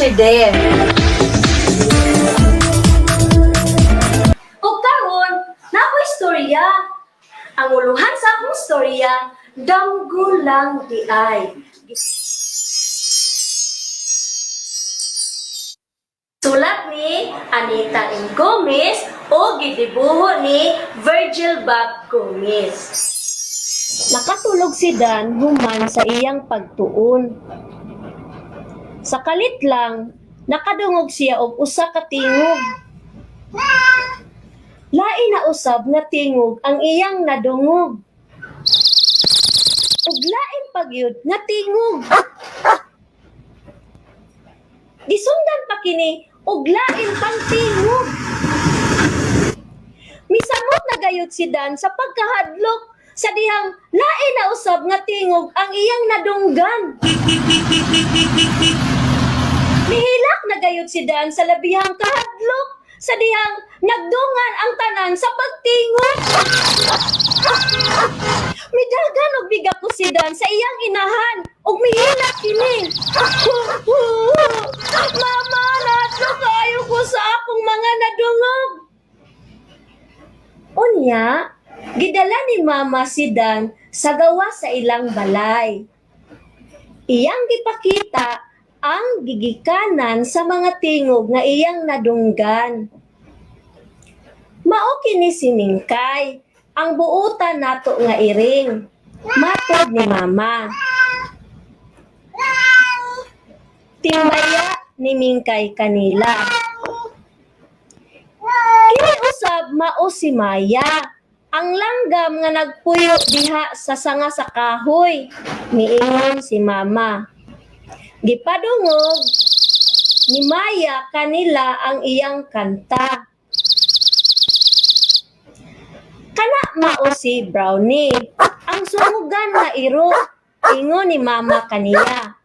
Teacher Dare. Ug karon, naa koy istorya. Ang uluhan sa akong istorya, "Damgo Lang Diay." Sulat ni Anita M. Gomez o gidibuho ni Virgil Bob Gomez. Nakatulog si Dan human sa iyang pagtuon. Sa kalit lang, nakadungog siya og usa ka tingog. Lain na usab nga tingog ang iyang nadungog. Ug lain pa gyud nga tingog. Gisundan pa kini og lain pang tingog. Misamot na gayud si Dan sa pagkahadlok sa dihang lain na usab nga tingog ang iyang nadunggan. Mihilak na gayud si Dan sa labihang kahadlok sa dihang nagdungan ang tanan sa pagtingog. Midagan og migapos si Dan sa iyang inahan ug mihilak kini. "Mama, nahadlok kaayo ko sa akong mga nadungog." Unya, gidala ni Mama si Dan sa gawas sa ilang balay. Iyang gipakita ang gigikanan sa mga tingog nga iyang nadunggan. "Mao kini si Mingkay, ang buutan nato nga iring," matod ni Mama. "Timbaya ni Mingkay kanila. Kini usab mao si Maya, ang langgam nga nagpuyo diha sa sanga sa kahoy," miingon si Mama. Gipadungog ni Maya kanila ang iyang kanta. "Kana mao si Brownie, ang sungugan nga iro," ingon ni Mama kaniya.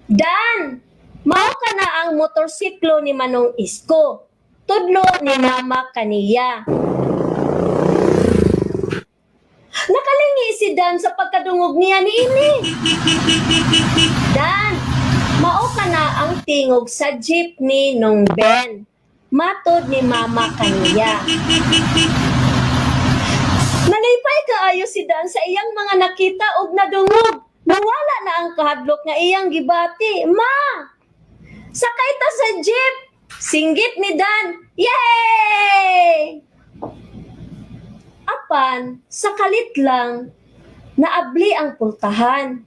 "Dan, mao kana ang motorsiklo ni Manong Isko," tudlo ni Mama kaniya. Nakalingi si Dan sa pagkadungog niya niini. "Dan, mao kana ang tingog sa jeep ni Nong Ben," matod ni Mama kaniya. Nalipay kaayo si Dan sa iyang mga nakita og nadungog. Nawala na ang kahadlok nga iyang gibati. "Ma! Sakay ta sa jeep!" singgit ni Dan. "Yay!" Apan, sa kalit lang, naabli ang pultahan.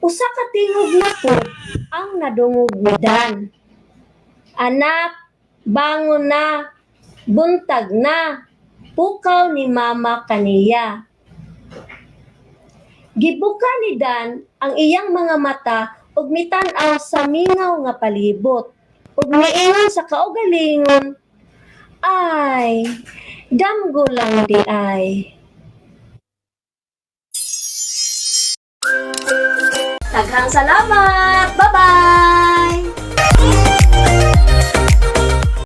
Usa ka tingog na pod ang nadungog ni Dan. "Anak, bangon na, buntag na," pukaw ni Mama kaniya. Gibuka ni Dan ang iyang mga mata ug mitan-aw sa mingaw nga palibot ug miingon sa kaugalingon, "Ay, damgo lang diay." Daghang salamat! Bye-bye!